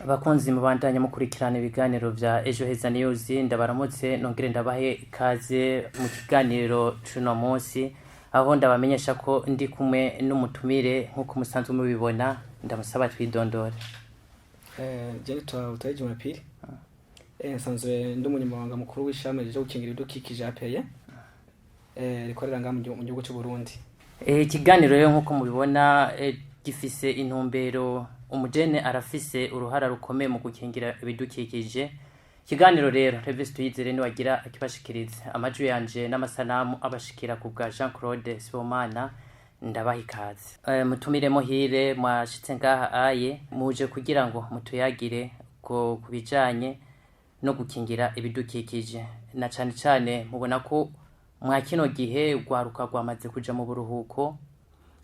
Abakunzi mubandanya mukurikirana ibiganiro vya Ejo Heza News, ndabaramutse nongere ndabahe ikaze mu kiganiro cuno munsi, aho ndabamenyesha ko ndi kumwe n'umutumire nk'uko musanzwe mubibona. Ndamusaba twidondore. Je nitwa Butayi Jumapili. Nsanzwe ndi umunyamabanga mukuru w'ishami ryo gukingira ibidukikije APE, rikorera ngaha mu gihugu c'u Burundi. Ikiganiro rero nk'uko mubibona gifise intumbero: umujene arafise uruhara rukomeye mu gukingira ibidukikije. Ikiganiro rero Revis Tuyizere niwagira akibashikirize, amajwi yanje n'amasanamu abashikira ku bwa Jean Claude Sibomana. Ndabaha ikaze. Mutumire muhire, mwashitse ngaha aye muje kugira ngo mutuyagire ku bijanye no gukingira ibidukikije, na cane cane mubona ko mwa kino gihe urwaruka rwamaze kuja mu buruhuko,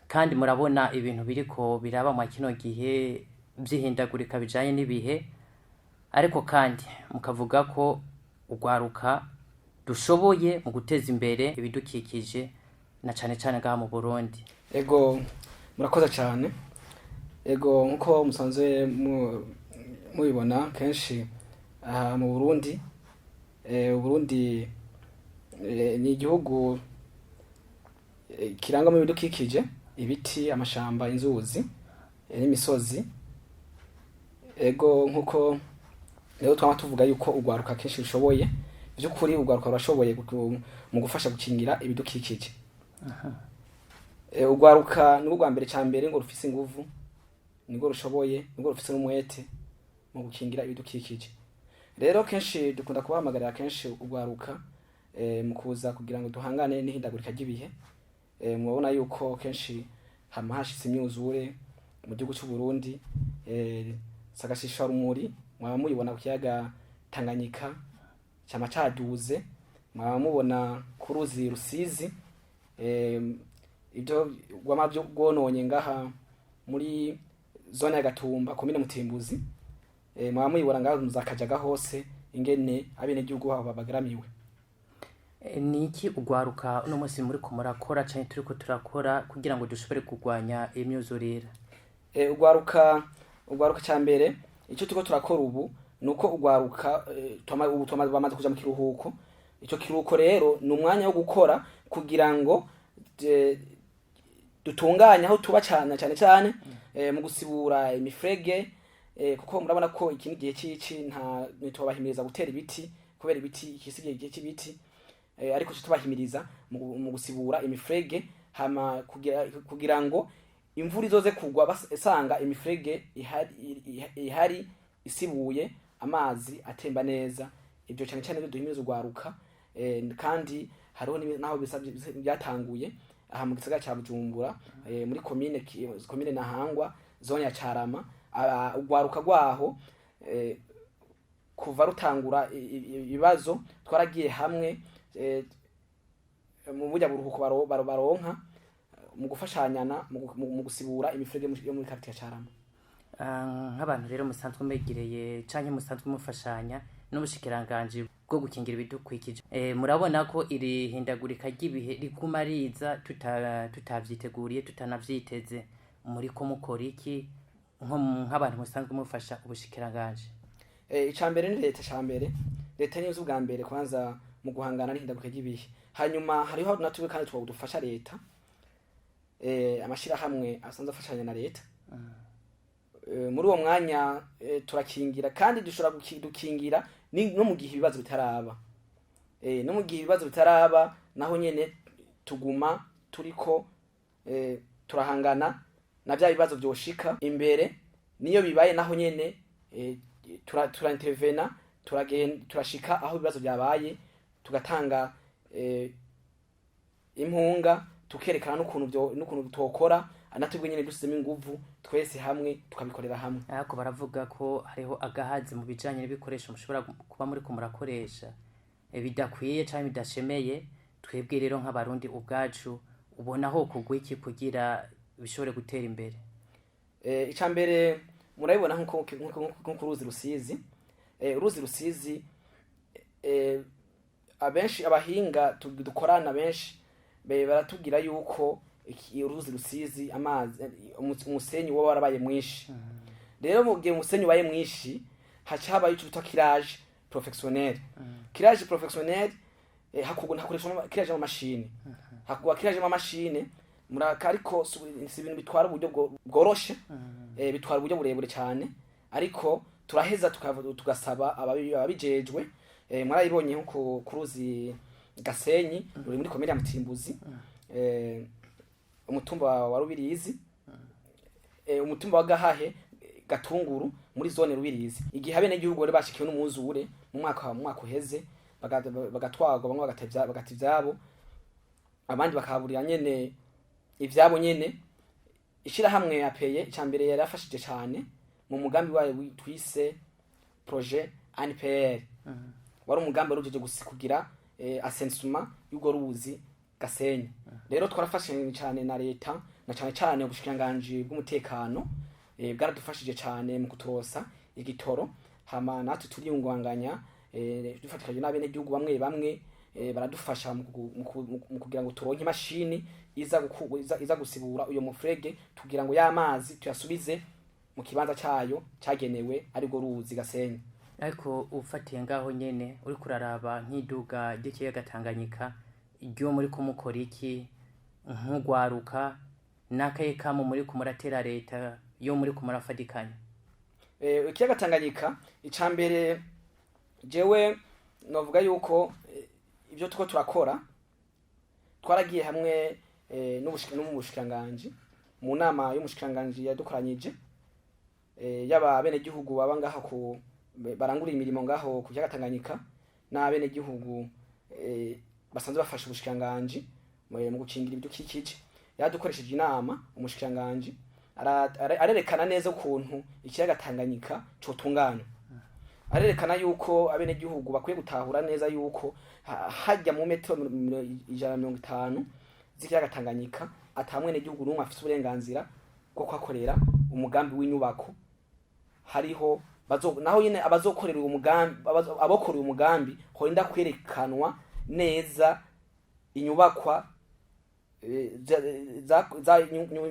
kandi murabona ibintu biriko biraba mwa kino gihe vy'ihindagurika bijanye n'ibihe, ariko kandi mukavuga ko urwaruka dushoboye mu guteza imbere ibidukikije, na cane cane ngaha mu Burundi. Ego, murakoze cane. Ego, nkuko musanzwe mubibona kenshi aha mu Burundi, Uburundi ni igihugu kirangwamwo ibidukikije: ibiti, amashamba, inzuzi n'imisozi. Ego, nkuko rero twama tuvuga yuko urwaruka kenshi rushoboye, vy'ukuri urwaruka rurashoboye mu gufasha gukingira ibidukikije. Urwaruka nirwo rwa mbere ca mbere ngo rufise inguvu, nirwo rushoboye, nirwo rufise n'umwete mu gukingira ibidukikije. Rero kenshi dukunda kubahamagarira kenshi urwaruka mu kuza kugira ngo duhangane n'ihindagurika ry'ibihe. Murabona yuko kenshi hama hashitse imyuzure mu gihugu c'u Burundi. Sagashisha rumuri mwaba muyibona ku kiyaga Tanganyika cama caduze, mwaba mubona ku ruzi Rusizi, ibyo rwama rwononye ngaha muri zone ya Gatumba, komine Mutimbuzi. Mwaba muyibona ngaha mu za Kajaga hose ingene abenegihugu babo babagaramiwe. Ni iki urwaruka uno munsi muriko murakora canke turiko turakora kugira ngo dushobore kurwanya imyuzurire? Urwaruka ca mbere icyo turiko turakora ubu nuko urwaruka ubu bamaze kuja mu kiruhuko. Ico kiruhuko rero ni umwanya wo gukora kugira ngo dutunganye aho tuba, cane cane cane mu gusibura imifurege, kuko murabona ko iki ni igihe c'ici, nta ntitubahimiriza gutera ibiti kubera ibiti ikisigaye igihe c'ibiti, ariko tubahimiriza mu gusibura imifurege, hama kugira ngo imvura izoze kugwa basanga imifurege ihari isibuye, amazi atemba neza. Ibyo cyane cyane nibyo duhimiriza urwaruka. Kandi hariho naho byatanguye aha mu gisagara ca Bujumbura, muri komine Ntahangwa, zone ya Carama. Urwaruka rwaho kuva rutangura ibibazo, twaragiye hamwe mu burya buruhuko baronka mu gufashanyana mu gusibura imifurege yo muri quartier ya Carama. Nk'abantu rero musanzwe mwegereye canke musanzwe mufashanya n'ubushikiranganji bwo gukingira ibidukikije, murabona ko iri hindagurika ry'ibihe riguma riza tutavyiteguriye, tutanavyiteze. Muriko mukora iki nk'abantu musanzwe mufasha ubushikiranganji? Ica mbere ni leta. Ca mbere leta niyo ubwa mbere kwanza mu guhangana n'ihindagurika ry'ibihe. Hanyuma hariho natwe kandi dufasha leta, amashirahamwe asanzwe afashanya na leta. Muri uwo mwanya turakingira, kandi dushobora dukingira no mu gihe ibibazo bitaraba. No mu gihe ibibazo bitaraba naho nyene tuguma turiko turahangana na vya bibazo vyoshika imbere. Niyo bibaye naho nyene tura intervena, turashika aho ibibazo vyabaye, tugatanga impunga, tukerekana n'ukuntu tokora natwebwe nyene dusizemo inguvu, twese hamwe tukabikorera hamwe. Ariko baravuga ko hariho agahazi mu bijanye n'ibikoresho mushobora kuba muriko murakoresha, bidakwiye canke bidashemeye. Twebwe rero nk'Abarundi ubwacu, ubona ho kugwa iki kugira bishobore gutera imbere? Ica mbere murabibona nko uruzi Rusizi, uruzi Rusizi, abenshi abahinga dukorana benshi baratubwira yuko uruzi Rusizi amazi umusenyi woba warabaye mwinshi. Rero mu gihe umusenyi ubaye mwinshi, haca habayo ico bita curage professionnel. Curage professionnel, hakoreshwa curage mu mashini, hakugwa curage mu mashini muraka, ariko si ibintu bitwara uburyo bworoshe, bitwara uburyo burebure cyane. Ariko turaheza tugasaba ababijejwe. Mwarayibonye nko ku ruzi Gasenyi ruri muri komine ya Mutimbuzi, umutumba wa Rubirizi, umutumba wa Gahahe, Gatunguru, muri zone Rubirizi, igihe abenegihugu bari bashikiwe n'umwuzure mu mwaka uheze, bagatwarwa, bamwe bagata ivyabo, abandi bakahaburira nyene ivyabo nyene. Ishirahamwe yapeye icambere yarafashije cane mu mugambi wayo twise projet ANPR. Wari umugambi wari ujeje kugira assainissement y'urwo ruzi Gasenyi. Rero twarafashije cyane na leta, na cane cane ubushikiranganji bw'umutekano, bwaradufashije cane mu kuturosa igitoro, hama natwe turiyunganganya, dufatikanye n'abenegihugu bamwe bamwe, baradufasha mu kugira ngo turonke imashini iza gusibura uyo mufurege, tugira ngo ya mazi tuyasubize mu kibanza cayo cagenewe, aribwo ruzi Gasenyi. Ariko ufatiye ngaho nyene, uriko uraraba nk'iduga ry'ikiyaga Tanganyika iryo muri kumukora iki nk'ugwaruka, n'akaye kamo muri kumuratera leta yo muri kumurafatikanya? Ikiyaga Tanganyika, icambere jewe novuga yuko ibyo tuko turakora, twaragiye hamwe n'umushikiranganji mu nama y'umushikiranganji yadukoranyije, yaba abenegihugu baba ngaho ku barangurira imirimo ngaho ku kiyaga Tanganyika n'abenegihugu basanzwe bafasha ubushikiranganji mu gukingira ibidukikije. Yadukoresheje inama umushikiranganji, arerekana neza ukuntu ikiyaga Tanganyika cotunganywa, arerekana yuko abenegihugu bakwiye gutahura neza yuko hajya mu metero 150 z'ikiyaga Tanganyika ata mwenegihugu n'umwe afise uburenganzira bwo kuhakorera umugambi w'inyubako. Hariho naho nyene abazokorera uwo mugambi, abokorera umugambi, horinda kwerekanwa neza inyubakwa za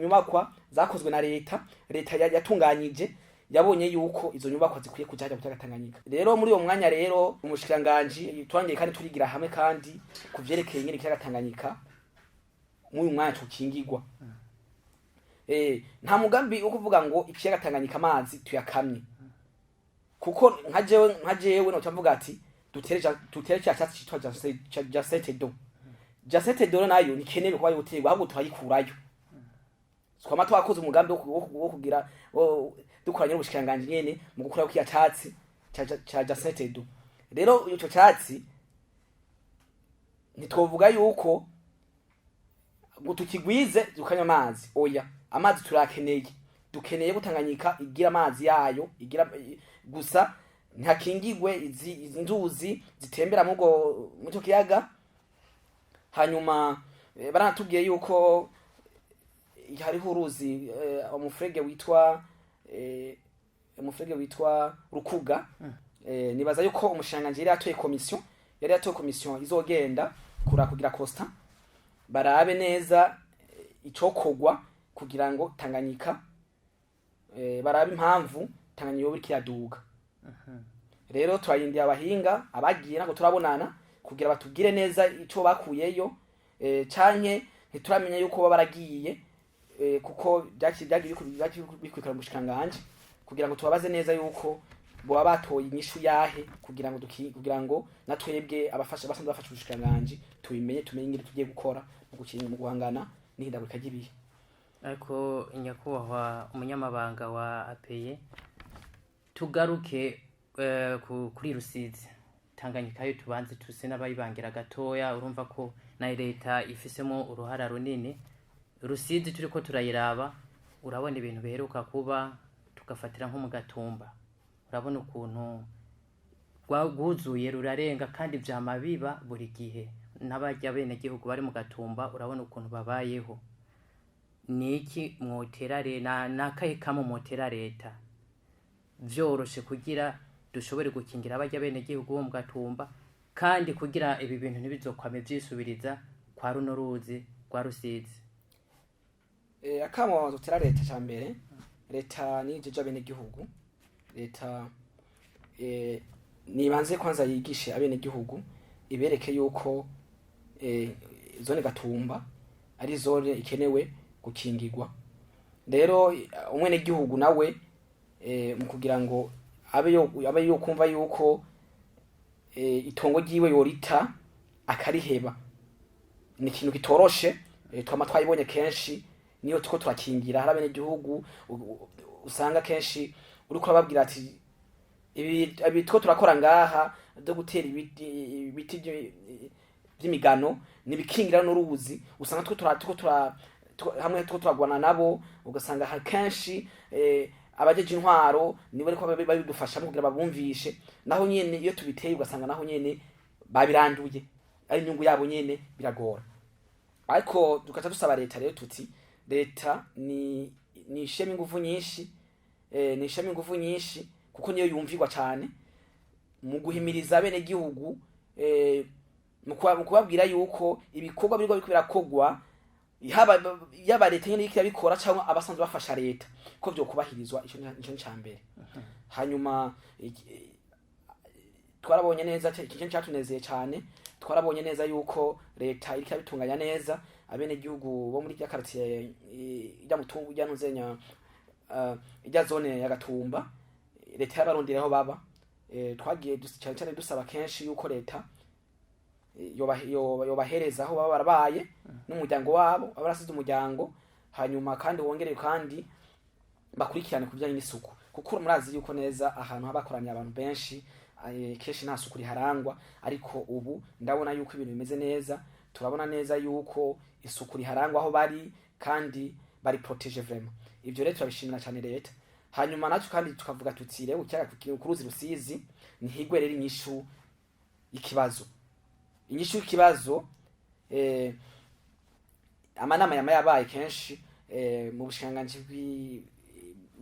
nyubakwa zakozwe na leta, leta yatunganyije, yabonye yuko izo nyubakwa zikwiye kuja hajya ku kiyaga Tanganyika. Rero muri uwo mwanya rero umushikiranganji twongeye kandi turigira hamwe kandi ku vyerekeye nyene ikiyaga Tanganyika muri uyu mwanya cokingirwa. Nta mugambi wo kuvuga ngo ikiyaga Tanganyika amazi tuyakamye, kuko nka jewe noca mvuga ati dutere cya cyatsi citwa jacinthe d'eau. Jacinthe d'eau nayo ntikenewe kuba yoterwa, ahubwo turayikurayo. Twama twakoze umugambi wo kugira dukoranye n'ubushikiranganji nyene mu gukurayo kiya catsi ca jacinthe d'eau. Rero ico catsi ntitwovuga yuko ngo tukigwize dukanywa amazi. Oya, amazi turakeneye, dukeneye ko Tanganyika igira amazi yayo igira, gusa ntakingigwe izi nzuzi zitembera mugo mu cyo kiyaga. Hanyuma baranatubwiye yuko hariho uruzi, umufurege witwa Rukuga. Nibaza yuko umushikiranganji yari yatoye komisiyo izogenda kura kugira constat, barabe neza icokorwa kugira ngo Tanganyika, barabe impamvu Tanganyika yoba iriko iraduga. Rero turarindiriye abahinga abagiye, ntabwo turabonana, kugira batubwire neza ico bakuyeyo, canke ntituramenya yuko baba baragiye, kuko vyaciye bikurikira mu bushikiranganji, kugira ngo tubabaze neza yuko boba batoye inyishu yahe, kugira ngo na twebwe abafasha basanzwe bafasha ubushikiranganji tubimenye, tumenye ingene tugiye gukora mu gukinga, mu guhangana n'ihindagurika ry'ibihe. Ariko nyakubahwa umunyamabanga wa APE, tugaruke kuri Rusizi. Tanganyika yo tubanze tuse n'abayibangira gatoya, urumva ko na leta ifisemo uruhara runini. Rusizi turiko turayiraba, urabona ibintu biheruka kuba, tugafatira nko mu Gatumba, urabona ukuntu rwuzuye rurarenga, kandi vyama biba buri gihe. N'abarya benegihugu bari mu Gatumba, urabona ukuntu babayeho. Niki mwotera nakahe kamo mwotera leta vyoroshe kugira dushobore gukingira abarya benegihugu bo mu Gatumba, kandi kugira ibi bintu ntibizokwame vyisubiriza kwa runo ruzi rwa Rusizi? Akamo dutera leta ca mbere Leta nijeje abenegihugu. Leta nibanze kwanza yigishe abenegihugu, ibereke yuko zone Gatumba ari zone ikenewe gukingirwa. Rero umwenegihugu nawe mu kugira ngo abe yo kumva yuko itongo ryiwe yorita akariheba, ni ikintu kitoroshe. Twama twayibonye kenshi niyo tuko turakingira, hari abenegihugu usanga kenshi uriko urababwira ati ibi tuko turakora ngaha byo gutera ibiti vy'imigano nibikingira n'uruzi, usanga tuko tura hamwe tuko turagwana nabo, ugasanga kenshi abajeje intwaro nibo ariko babidufashamo kugira babumvishe. Naho nyene iyo tubiteye, ugasanga naho nyene babiranduye ari inyungu yabo nyene, biragora. Ariko tugaca dusaba leta rero tuti leta ni ishema ingufu nyinshi, ni ishema ingufu nyinshi, kuko niyo yumvirwa cane mu guhimiriza bene gihugu, mu kubabwira yuko ibikorwa biriko birakorwa, haba yaba leta nyene iriko irabikora cyangwa abasanzwe bafasha leta, ko vyokubahirizwa. Ico ni ca mbere. Hanyuma twarabonye neza, iki kintu cyatunezeye cyane, twarabonye neza yuko leta iriko irabitunganya neza. Abenegihugu bo muri rya quartier ijya mutungu, ijya ntuzenya, ijya zone ya Gatumba, leta y'abarondera aho baba. Twagiye cyane cyane dusaba kenshi yuko leta yobahereza aho baba barabaye n'umuryango wabo, baba barasize umuryango. Hanyuma kandi wongere kandi bakurikirane ku bijyanye n'isuku, kuko murazi yuko neza ahantu haba hakoraniye abantu benshi kenshi nta suku riharangwa. Ariko ubu ndabona yuko ibintu bimeze neza, turabona neza yuko isuku riharangwa aho bari kandi bari protégés vraiment. Ivyo rero turabishimira cyane leta. Hanyuma natwe kandi tukavuga tuti rero ikiyaga ku ruzi Rusizi ntihigwe rero inyishu y'ikibazo, inyishu y'ikibazo. Amanama yama yabaye kenshi mu bushikiranganji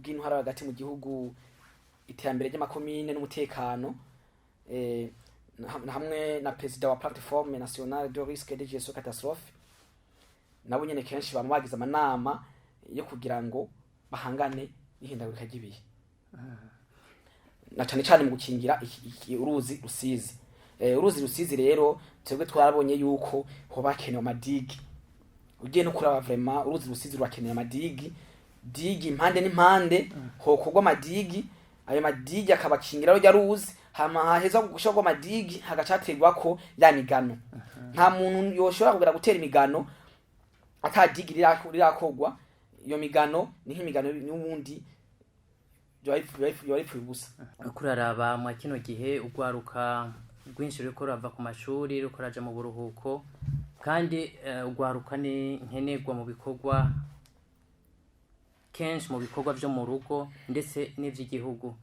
bw'intwaro hagati mu gihugu, iterambere ry'amakomine n'umutekano, hamwe na perezida wa Plateforme nationale de risque de gestion catastrophe, nabo nyene kenshi bama bagize amanama yo kugira ngo bahangane n'ihindagurika ry'ibihe, na cane cane mu gukingira uruzi Rusizi. Uruzi Rusizi rero twebwe twarabonye yuko hoba hakenewe amadigi. Ugiye no kuraba, vraiment uruzi Rusizi rurakeneye amadigi, digi impande n'impande, hokorwa amadigi, ayo madigi akabakingira rujya ruzi. Hama haheza gushirwa amadigi, hagaca haterwako ya migano. Nta muntu yoshobora kugera gutera imigano ata digi rirakorwa. Iyo migano ni nk'imigano n'ubundi yoba ripfuye ubusa. Kuraraba mwa kino gihe urwaruka rwinshi ruriko rurava ku mashuri, ruriko ruraja mu buruhuko, kandi urwaruka ni nkenerwa mu bikorwa kenshi, mu bikorwa vyo mu rugo ndetse n'ivy'igihugu.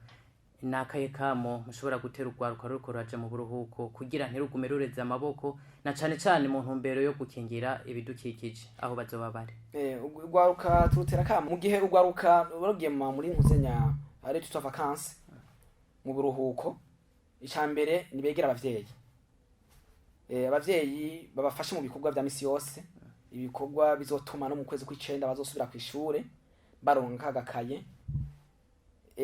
Ni akahe kamo mushobora gutera urwaruka ruriko ruraja mu buruhuko kugira ntirugume rureze amaboko, na cane cane mu ntumbero yo gukingira ibidukikije aho bazoba bari? Urwaruka turutera kamo, mu gihe urwaruka rugiye muri nkuzenya ari tuta vacances, mu buruhuko, ica mbere nibegera abavyeyi, abavyeyi babafashe mu bikorwa vya misi yose, ibikorwa bizotuma no mu kwezi kw'icenda bazosubira kw'ishure baronka kagakaye,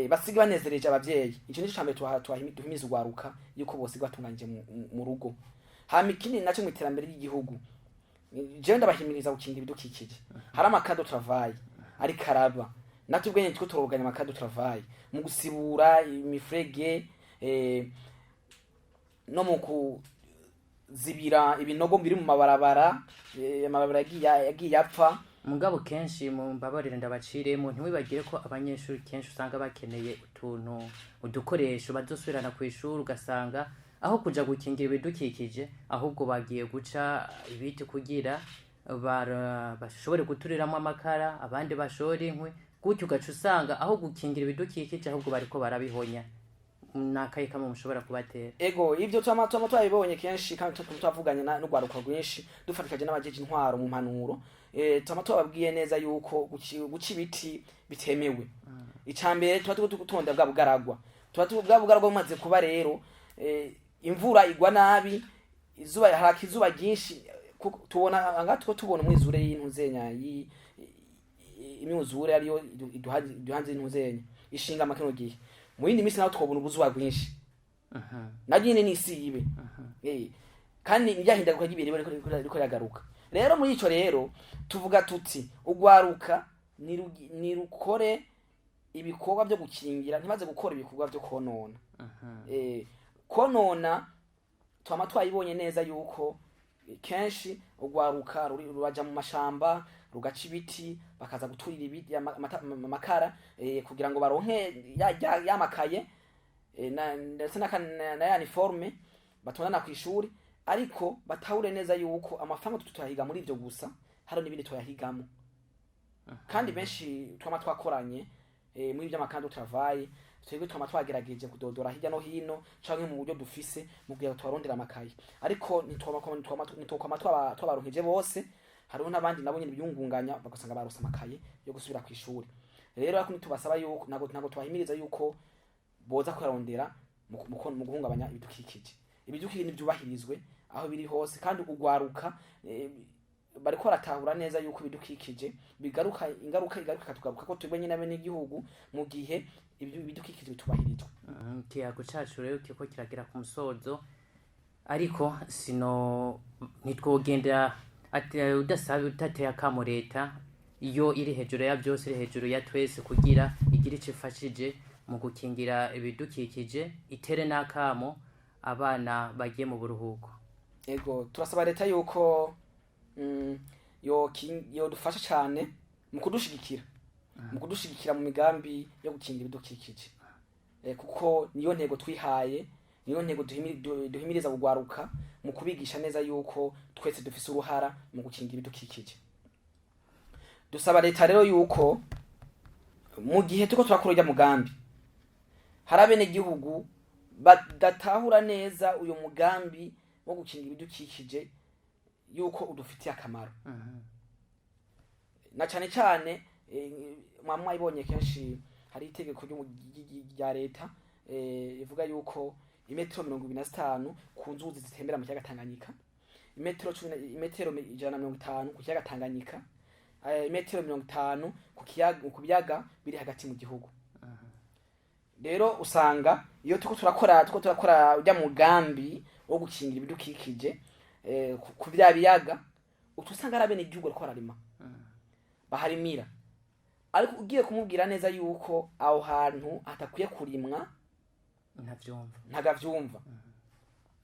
basige banezereje abavyeyi. Ico nico cambere duhimiza urwaruka, yuko bose batunganije mu rugo. Hama ikindi naco, mu iterambere ry'igihugu, jewe ndabahimiriza gukinga ibidukikije. Hari ama camps de travail ariko araba, natwe ubwenge two turoganya ama camps de travail mu gusibura imifurege, no mu kuzibira ibinogo biri mu mabarabara, amabarabara yagiye apfa. Mugabo kenshi, mu mbabarire ndabaciremo, ntiwibagire ko abanyeshuri kenshi usanga bakeneye utuntu, udukoresho bazosubirana ku ishuri, ugasanga aho kuja gukingira ibidukikije ahubwo bagiye guca ibiti kugira bashobore guturiramwo amakara, abandi bashore inkwi gutyo, ugaca usanga aho gukingira ibidukikije ahubwo bariko barabihonya. Ni akahe kamo mushobora kubatera? Ego, ivyo twama twabibonye kenshi, kandi twavuganye n'urwaruka rwinshi, dufatikaje n'abajeje intwaro mu mpanuro. Twama twababwiye neza yuko guca ibiti bitemewe. Ica mbere tuba turiko gutonda bwa bugaragwa, tuba bwa bugaragwa bumaze kuba rero, imvura igwa nabi, izuba haraka izuba ryinshi, kuko tubona ngaha tuko tubona umwizure y'intuzenya. imyuzure ariyo iduhanze intuzenya ishinga amakino gihe. Mu yindi minsi naho twobona ubuzuba bwinshi, naryo nyene ni isibe. Kandi ryahindaguka ry'ibihe riko riragaruka. Rero muri ico rero tuvuga tuti ugwaruka nirukore ibikorwa byo gukingira, ntibaze gukora ibikorwa byo konona. Konona twama twayibonye neza yuko kenshi ugwaruka ruraja mu mashamba, rugaca ibiti, bakaza guturira ibiti amakara, kugira ngo baronke ya makaye, ndetse na ya uniforme batondana kw'ishuri. Ariko batahure neza yuko amafaranga tutayahiga muri ivyo gusa, hari n'ibindi tuyahigamo. Kandi benshi twama twakoranye muri vy'ama camps de travail, twebwe twama twagerageje kudodora hirya no hino canke mu buryo dufise mu kugira ngo tubarondere amakaye, ariko ntitwokwama twabaronkeje bose. Hariho n'abandi nabo nyene biyungunganya, bagasanga barose amakaye yo gusubira kw'ishuri. Rero ariko ntitubasaba yuko, ntabwo tubahimiriza yuko boza kuyarondera mu guhungabanya ibidukikije. Ibidukikije nivyubahirizwe aho biri hose, kandi ugwaruka bariko baratahura neza yuko ibidukikije bigaruka, ingaruka igaruka ikatugaruka ko twebwe nyene abenegihugu mu gihe ibidukikije bitubahirijwe. Ikiyago cacu rero kiriko kiragera ku musozo, ariko sino ntitwogenda udasaba udateye akamo leta, iyo iri hejuru ya byose, iri hejuru ya twese, kugira igire ico ifashije mu gukingira ibidukikije, itere n'akamo abana bagiye mu buruhuko. Ego, turasaba leta yuko yodufasha cane mu kudushigikira mu migambi yo gukingira ibidukikije, kuko niyo ntego twihaye, niyo ntego duhimiriza kugwaruka mu kubigisha neza yuko twese dufise uruhara mu gukingira ibidukikije. Dusaba leta rero yuko mu gihe turiko turakora urya mugambi, hari abenegihugu badatahura neza uyu mugambi wo gukingira ibidukikije yuko udufitiye akamaro, na cane cane mwama mwabibonye kenshi hari itegeko rya leta rivuga yuko imetero 25 ku nzuzi zitembera mu kiyaga Tanganyika, imetero imetero 150 ku kiyaga Tanganyika, imetero 50 ku kiyaga, ku biyaga biri hagati mu gihugu. Rero usanga iyo turiko turakora urya mugambi wo gukingira ibidukikije ku bya biyaga, uca usanga ari abenegihugu bariko bararima, baharimira, ariko ugiye kumubwira neza yuko aho hantu hatakwiye kurimwa, ntavyumva. Ntagavyumva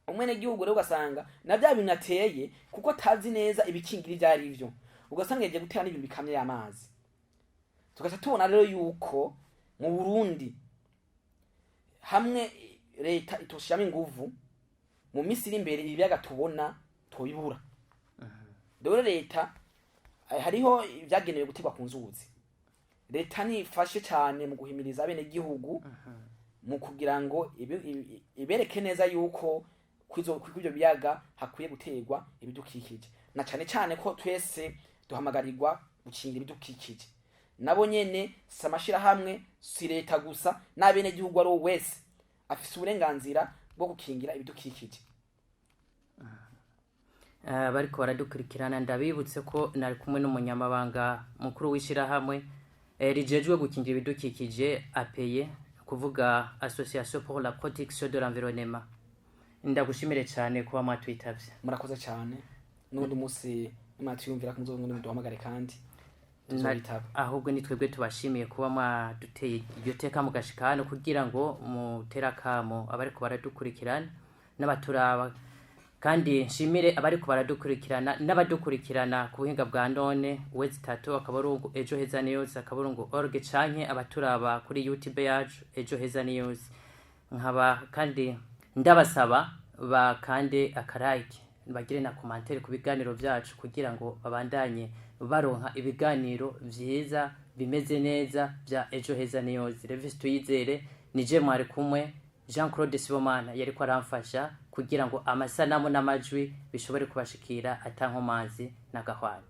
umwenegihugu. Rero ugasanga na bya bintu ateye, kuko atazi neza ibikingira ivyo ari vyo, ugasanga yagiye gutera n'ibintu bikamye y'amazi. Tugaca tubona rero yuko mu Burundi hamwe leta itoshiramo inguvu, mu minsi iri imbere ibiyaga tubona tobibura. Rero leta, hariho ibyagenewe gutegwa ku nzuzi, leta nifashe cyane mu guhimiriza abenegihugu mu kugira ngo ibereke neza yuko kw'ivyo biyaga hakwiye guterwa ibidukikije, na cane cane ko twese duhamagarirwa gukingira ibidukikije. Nabo nyene si amashirahamwe, si leta gusa, n'abenegihugu ari wese afise uburenganzira bwo gukingira ibidukikije. Bariko baradukurikirana, ndabibutse ko nari kumwe n'umunyamabanga mukuru w'ishirahamwe rijejwe gukingira ibidukikije APE, kuvuga Association pour la protection de l'environnement. Ndagushimire cyane kuba mwatwitavye. Murakoze cyane. N'undi munsi nimwatwiyumvira ko muzoze muduhamagare kandi tuzobitaba. Ahubwo ni twebwe tubashimiye kuba mwaduteye iryo teka mugashika hano kugira ngo mutere akamo abariko baradukurikirana n'abaturaba. Kandi nshimire abariko baradukurikirana n'abadukurikirana ku buhinga bwa none, w3.ejohezanews.org, canke abaturaba kuri YouTube yacu Ejo Heza News. Nkaba kandi ndabasaba bakande aka like, bagire na commentaire ku biganiro vyacu kugira ngo babandanye baronka ibiganiro vyiza bimeze neza vya Ejo Heza News. Revis Tuyizere nije mwari kumwe, Jean Claude Sibomana yariko aramfasha kugira ngo amasanamu n'amajwi bishobore kubashikira atankomazi n'agahwana.